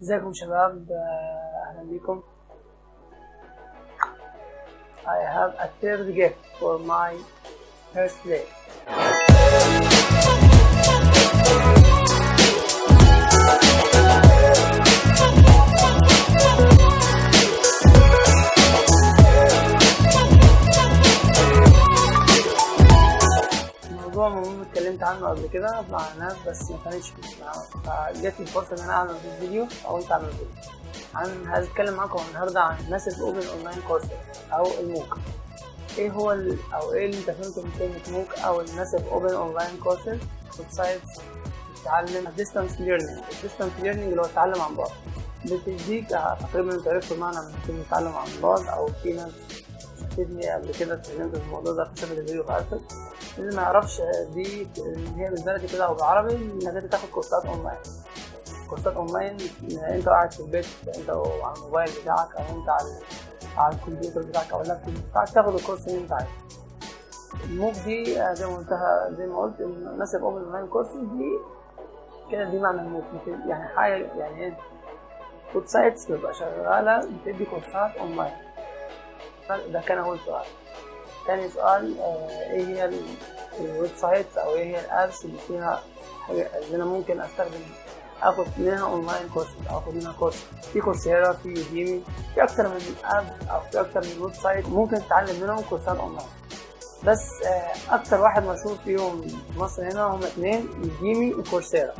ازيكم شباب، اهلا بكم. I have a third gift for my birthday. موضوع مهم اتكلمت عنه قبل كده مع ناس بس ما كانتش، فجت لي الفرصة ان انا اعمل فيديو، فقلت اعمل فيديو عن هتكلم معاكم النهارده عن massive open online courses او ال MOOC. ايه هو او ايه اللي انت فهمته من كلمة MOOC او ال massive open online courses؟ websites بتتعلم distance learning. ال distance learning اللي هو التعلم عن بعد، بتديك تقريبا انت عرفت معنى من كلمة التعلم عن بعد، او في ناس شافتني قبل كده اتكلمت في الموضوع ده فشافت الفيديو فعرفت. اللي ما يعرفش دي ان هي بالبلدي كده او بالعربي انك انت تاخد كورسات اونلاين. كورسات اونلاين انت قاعد في البيت، انت على الموبايل بتاعك او انت على الكمبيوتر بتاعك او اللابتوب بتاعك، تاخد الكورس اللي انت عايزه. ال MOOC دي زي ما قلتها، زي ما قلت massive open online course دي كده، دي معنى ال MOOC. يعني حاجة يعني ايه؟ websites بتبقى شغالة بتدي كورسات اونلاين. ده كان اول سؤال. تاني سؤال، ايه هي ال websites او ايه هي ال apps اللي فيها حاجة اللي انا ممكن استخدم اخد منها online course او اخد منها كورس؟ في Coursera، في Udemy، في اكتر من app او في اكتر من website ممكن تتعلم منهم كورسات اونلاين. بس اكتر واحد مشهور فيهم في مصر هنا هما اتنين، Udemy و Coursera.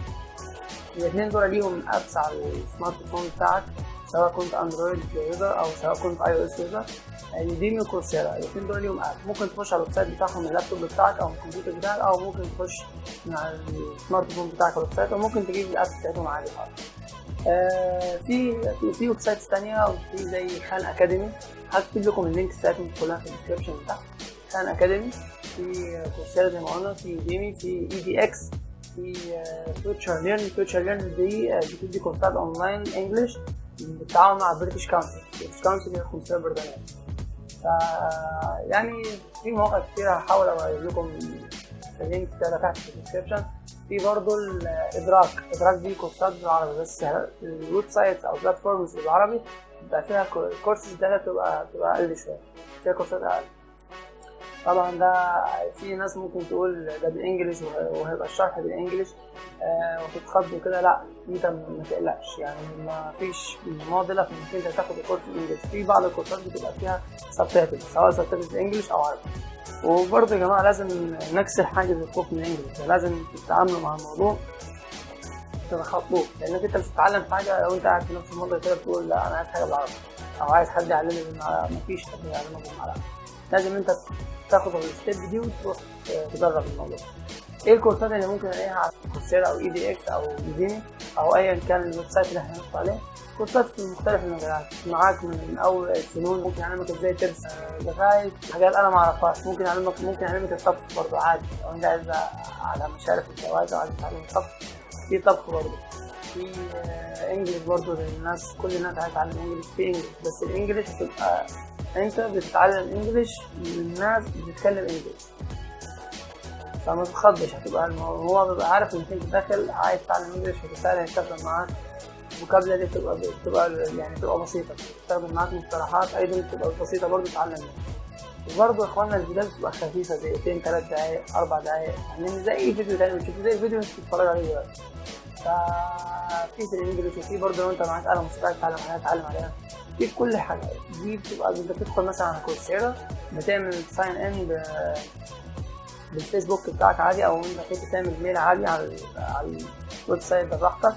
الاتنين دول ليهم apps على ال smartphone بتاعك، سواء كنت Android user او سواء كنت iOS user. Udemy و Coursera الاثنين دول ليهم app، ممكن تخش على ال website بتاعهم من اللابتوب بتاعك او من الكمبيوتر بتاعك، او ممكن تخش من على ال smartphone بتاعك ال website، او ممكن تجيب ال app بتاعتهم عادي خالص. في websites ثانية، وفي زي Khan Academy، هكتب لكم ال link بتاعتهم كلها في ال description بتاعها. Khan Academy، في Coursera زي ما قلنا، في Udemy، في edX، في FutureLearn. FutureLearn دي بتدي كورسات online English بالتعاون مع British Council. British Council هي القنصليه البريطانية. ف يعني في مواقع كتير، هحاول اجيب لكم ال link بتاعها تحت في ال description. في برضه الادراك، ادراك دي كورسات بالعربي، بس ال websites او platforms بالعربي بيبقى فيها الكورسز ده بتبقى اقل شوية، فيها كورسات اقل. طبعا ده في ناس ممكن تقول ده بال English وهيبقى الشرح بال English وتتخض وكده. لا، انت ما تقلقش، يعني ما فيش معضلة في انك انت تاخد الكورس بال English. في بعض الكورسات بتبقى فيها subtitle، سواء subtitle بال English او عربي. وبرضه يا جماعة لازم نكسر حاجز الخوف من ال English، لازم تتعاملوا مع الموضوع تتخطوه، لانك انت مش هتتعلم حاجة لو انت قاعد في نفس المنطقة كده بتقول لا انا عايز حاجة بالعربي او عايز حد يعلمني بالعربي. مفيش حد يعلمك بالعربي، لازم انت تاخد ال step دي وتروح تجرب الموضوع. ايه الكورسات اللي ممكن الاقيها على Coursera او edX او Udemy او ايا كان ال website اللي احنا هندخل عليه؟ كورسات في مختلف المجالات، معاك من اول الفنون، ممكن يعلمك ازاي ترسم، لغاية حاجات انا ما اعرفهاش، ممكن يعلمك الطبخ برضه عادي، لو انت عايز على مشارف الجواز او عايز تتعلم الطبخ، في طبخ برضه، في English برضه للناس، كل الناس عايزه تتعلم English، في English، بس ال English هتبقى انت بتتعلم English من ناس بتتكلم English، فما تتخضش. هتبقى هو بيبقى عارف انك انت داخل عايز تتعلم English، فبالتالي هيستخدم معاك vocabulary بتبقى يعني بتبقى بسيطة، بتستخدم معاك مصطلحات ايضا بتبقى بسيطة برضه تتعلم منها. وبرضه يا اخوانا الفيديوهات بتبقى خفيفة، دقيقتين 3 دقايق 4 دقايق، يعني زي اي فيديو تاني بتشوفه، زي الفيديو اللي بتتفرج عليه دلوقتي. ففي ال English، وفي برضه لو انت معاك آلة موسيقية تتعلم عليها، تتعلم عليها، في كل حاجة. دي بتبقى انت بتدخل مثلا على Coursera، بتعمل sign in بالفيسبوك بتاعك عادي، او انت كنت تعمل mail عادي على ال website ده براحتك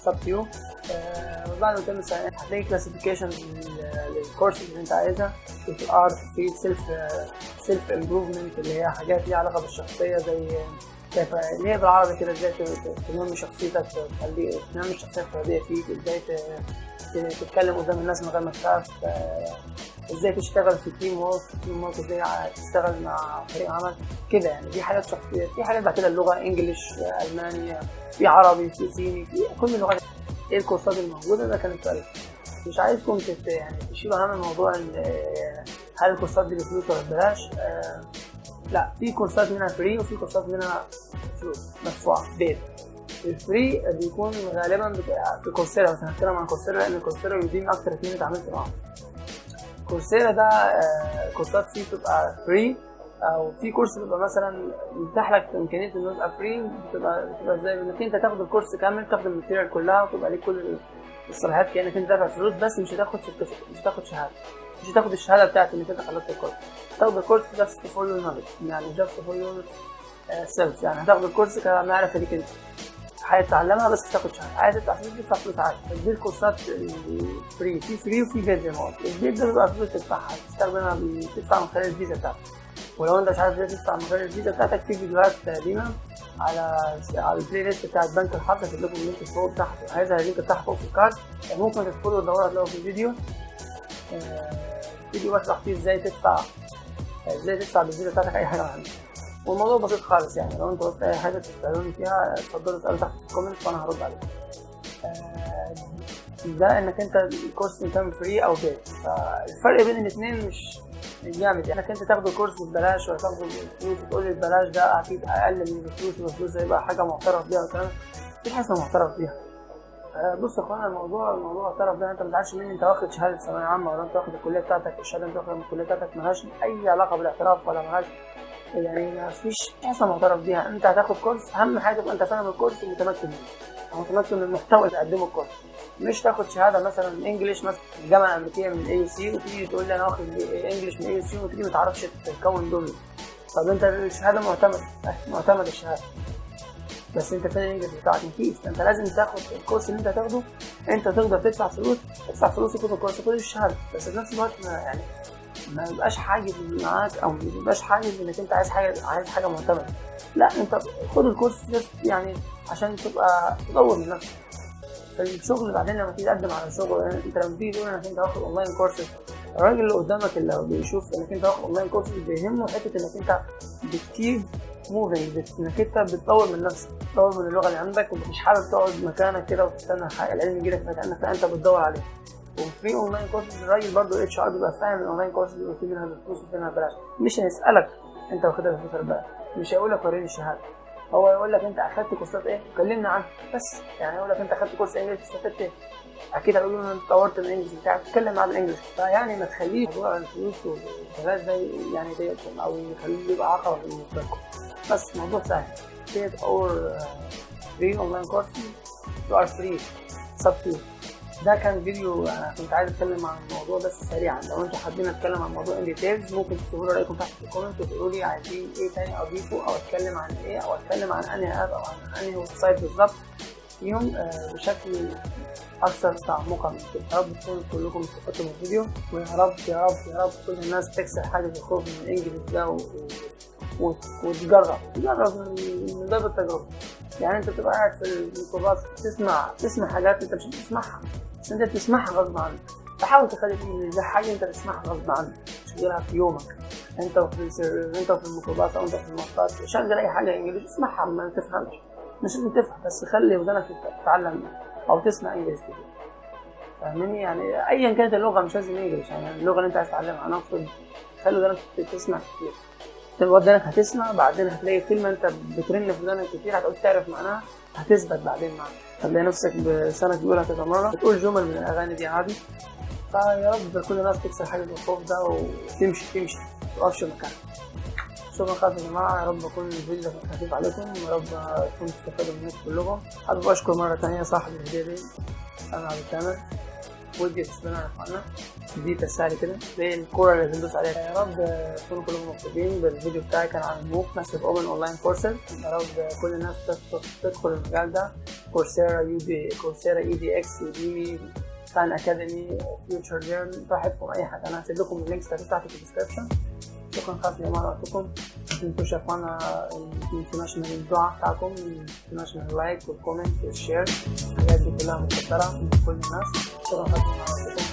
up to you. وبعد ما تعمل sign in هتلاقي classification لل courses اللي انت عايزها، في ال art، في self improvement اللي هي حاجات ليها علاقة بالشخصية، زي كيف اللي هي بالعربي كده ازاي تنمي شخصيتك، تخلي تنمي الشخصية القيادية فيك، ازاي تتكلم قدام الناس من غير ما تخاف، ازاي تشتغل في team work، ازاي تشتغل مع فريق عمل كده. يعني دي حاجات شخصية. في حاجات بعد كده اللغة، English، الماني، في عربي، في صيني، في كل اللغات. ايه الكورسات الموجودة؟ ده كان السؤال. مش عايزكم يعني تشيلوا هم الموضوع ان هل الكورسات دي بفلوس ولا ببلاش. لا، في كورسات منها free وفي كورسات منها فلوس مدفوعة paid. ال free بيكون غالبا في Coursera، بس هنتكلم عن Coursera لان Coursera و Udemy اكتر اتنين اتعاملت معاهم. Coursera ده كورسات فيه بتبقى free، او في كورس بيبقى مثلا يتاح لك امكانية انه يبقى free. بتبقى ازاي؟ انك انت تاخد الكورس كامل، تاخد ال material كلها، وتبقى ليك كل الصلاحيات كانك انت دافع فلوس، بس مش هتاخد certificate، مش هتاخد شهادة، مش هتاخد الشهادة بتاعت انك انت خلصت الكورس. تاخد الكورس just for your knowledge، يعني just for your self، يعني هتاخد الكورس كمعرفه ليك انت، حاجة تتعلمها بس تاخد شهادة. عايز تدفع فلوس تدفع فلوس عادي. دي الكورسات ال free، في free وفي paid زي ما قلت. ال paid ده بيبقى فلوس تدفعها، تستخدمها، بتدفع من خلال الفيزا بتاعتك. ولو انت مش عارف ازاي تدفع من خلال الفيزا بتاعتك، في فيديوهات قديمة على ال playlist بتاعت بنك الحظ، هسيب لكم ال link فوق تحت، هيظهر ال link بتاعها فوق في ال card، ممكن تدخلوا وتدوروا هتلاقوا في الفيديو. فيديو بشرح فيه ازاي تدفع بالفيزا بتاعتك اي حاجة عندك. والموضوع بسيط خالص، يعني لو انتوا قلت اي حاجة تسالوني فيها اتفضلوا اسالوا تحت في ال comment وانا هرد عليكم. ده انك انت الكورس كان free او paid، فالفرق بين الاثنين مش جامد. يعني انك انت تاخد الكورس ببلاش ولا تاخده بفلوس، وتقول لي البلاش ده اكيد اقل من الفلوس، والفلوس هيبقى حاجة معترف بيها والكلام، مفيش حاجة اسمها معترف بيها. بص يا اخوانا، الموضوع اعترف بيها، انت ما تزعلش مني، انت واخد شهادة ثانوية عامة ولا انت واخد الكلية بتاعتك، الشهادة انت واخدها من الكلية بتاعتك ملهاش اي علاقة بالاعتراف ولا ملهاش، يعني ما فيش حاجة معترف بيها. انت هتاخد كورس، اهم حاجة تبقى انت فاهم الكورس ومتمكن منه، او متمكن من المحتوى اللي قدمه الكورس، مش تاخد شهادة مثلا English مثلا الجامعة الامريكية من AUC وتيجي تقول لي انا واخد English من AUC وتيجي ما تعرفش تكون جملة. طب انت الشهادة معتمد، معتمد الشهادة، بس انت فين ال English بتاعك؟ مفيش. انت لازم تاخد الكورس اللي انت هتاخده، انت تقدر تدفع فلوس، ادفع فلوس وخد الكورس وخد الشهاده، بس في نفس الوقت ما يعني ما يبقاش حاجز معاك، او ما يبقاش حاجز انك انت عايز حاجة معتمدة. لا، انت خد الكورس بس يعني عشان تبقى تطور من نفسك في الشغل. بعدين لما تيجي تقدم على شغل، انت لما تيجي تقول انك انت واخد online courses، الراجل اللي قدامك اللي بيشوف انك انت واخد online courses بيهمه حتة انك انت بت keep moving، انك انت بتطور من نفسك، بتطور من اللغة اللي عندك، ومش حابب تقعد مكانك كده وتستنى العلم يجيلك مكانك، لا انت بتدور عليه. وفي online courses الراجل برضه HR بيبقى فاهم ال online courses بيبقى في منها بفلوس وفي منها ببلاش. مش هيسالك انت واخدها بفلوس ولا ببلاش، مش هيقول لك وريني الشهاده، هو يقول لك انت اخدت كورسات ايه كلمنا عنها بس. يعني يقول لك انت اخدت كورس English استفدت ايه، اكيد هيقول له انت طورت من ال English بتاعك، اتكلم معاه بال English. فيعني ما تخليش موضوع الفلوس والبلاش ده يعني يضايقكم او يخليه يبقى عقبه بالنسبة لكم. بس الموضوع سهل، paid or free online courses you are free up to. ده كان فيديو انا كنت عايز اتكلم عن الموضوع بس سريعا. لو انتوا حابين اتكلم عن الموضوع in details ممكن تكتبوا لي رايكم تحت في ال comment وتقولوا لي عايزين ايه تاني اضيفه، او اتكلم عن ايه، او اتكلم عن انهي app او عن انهي website بالظبط فيهم بشكل اكثر تعمقا من كده. يا رب تكونوا كلكم استفدتوا من الفيديو، ويا رب يا رب يا رب كل الناس تكسر حاجز الخوف من ال English ده وتجرب تجرب من باب التجربه. يعني انت بتبقى قاعد في الميكروباص تسمع حاجات انت مش بتسمعها، بس انت بتسمعها غصب عنك. فحاول تخلي ال English ده حاجة انت بتسمعها غصب عنك، تشغلها في يومك، انت في الميكروباص او انت في المواصلات، شغل اي حاجة English اسمعها، ما تفهمش، مش لازم تفهم، بس خلي ودانك تتعلم او تسمع English كتير، فاهمني؟ يعني ايا كانت اللغه، مش لازم English، يعني اللغة اللي انت عايز تتعلمها. انا اقصد خلي ودانك تسمع كتير، ودانك هتسمع، بعدين هتلاقي كلمة انت بترن في ودانك كتير، هتعوز تعرف معناها، هتثبت بعدين معاك، هتلاقي نفسك بسنة بتقولها كذا مرة، بتقول جمل من الأغاني دي عادي. فيا رب كل الناس تكسر حاجة الخوف ده وتمشي تمشي، متقفش مكانك. شكرا خالص يا جماعة، يا رب يكون الفيديو ده كان خفيف عليكم، ويا رب تكونوا تستفادوا منه كلكم. حابب أشكر مرة تانية صاحب الهدية دي، أنا عبد التامر، ودي تسلمنا يا اخوانا، دي تسالي كده زي الكورة اللي بندوس عليها. يا رب تكونوا كلكم مبسوطين بالفيديو بتاعي، كان عن MOOC massive open online courses. يا رب كل الناس تدخل المجال ده، Coursera، UD Coursera، edX، Udemy، Khan Academy، FutureLearn، براحتكم اي حاجه. انا هسيب لكم ال links بتاعتي في ال description. شكرا خالص يا جماعة لوقتكم. ما تنسوش يا اخوانا، ما تنسوناش من الدعاء بتاعكم، ما تنسوناش من ال like وال comment وال share، الحاجات دي كلها مقدره من كل الناس. شكرا خالص يا جماعة لوقتكم.